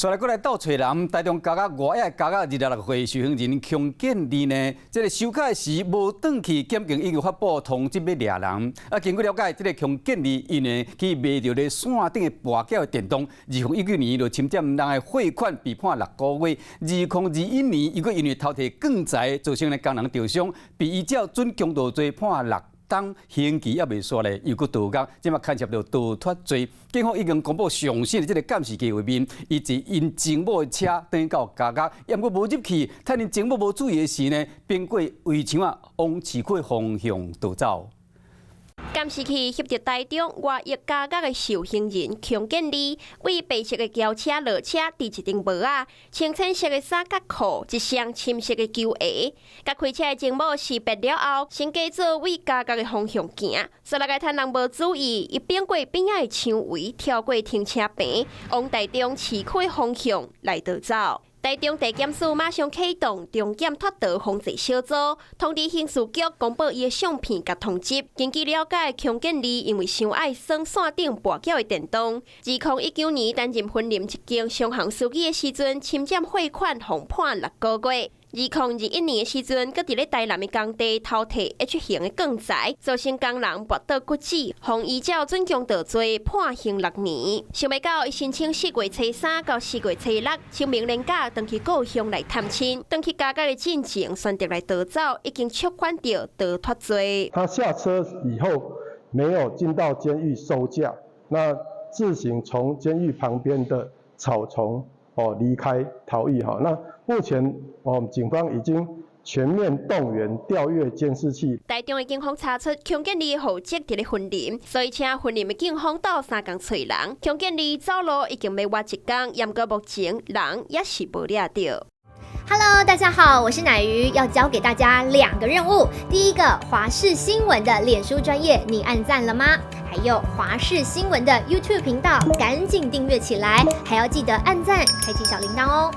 煞來閣來鬥揣人，台中監獄外的監獄26歲受刑人強建利呢，這个收卡時無轉去，檢警已經發布通緝欲掠人。啊，根據了解，這个強建利伊呢去賣著咧線頂的跋筊的電動，2019年就侵佔人的匯款，被判6個月。2021年又閣因為偷提鋼材造成的工人著傷，被依照準強盜罪判6冬，刑期猶未煞咧，又閣逃獄，這馬牽涉著逃脫罪。警方已經公布上新的這个監視器畫面，伊坐𪜶情母的車轉到監獄，猶閣無入去，趁𪜶情母無注意的時呢，經過圍牆仔往市區方向逃走。監視器翕著台中外役監獄的受刑人強建利，對白色的轎車落車，佇一頂帽仔，穿淺色的衫佮褲，一雙深色的球鞋。佮開車的情母識別了後，先假做對監獄的方向行，煞來趁人無注意，伊反過邊仔的牆圍，跳過停車棚，往台中市區方向來逃走。台中地檢署馬上啟動中檢脫逃防制小組，通知刑事局公布伊的相片佮通緝。根據了解，強建利因為傷愛耍線頂跋筊的電動，2019年擔任雲林一間商行司機的時陣，侵佔匯款，予判6個月。2021年的時陣，閣佇咧台南的工地偷提 H 型的鋼材，造成工人跋倒骨折，予依照準強盜罪判刑6年。想袂到，伊申請4月初3到4月初6，清明連假轉去故鄉來探親，轉去監獄的進前選擇來逃走，已經觸犯著逃脫罪。他下車以後沒有進到監獄收假，那自行從監獄旁邊的草叢哦離開逃逸哈。那目前，我們警方已經全面動員調閱監視器。台中的警方查出強建利戶籍佇咧雲林，所以請雲林的警方鬥相共揣人。強建利走路已經欲倚一工，毋過目前人猶是無掠著。 Hello，大家好，我是乃瑜，要交給大家兩個任務。第一個，華視新聞的臉書專頁，你按讚了嗎？還有華視新聞的 YouTube 頻道，趕緊訂閱起來，還要記得按讚，開啟小鈴鐺哦。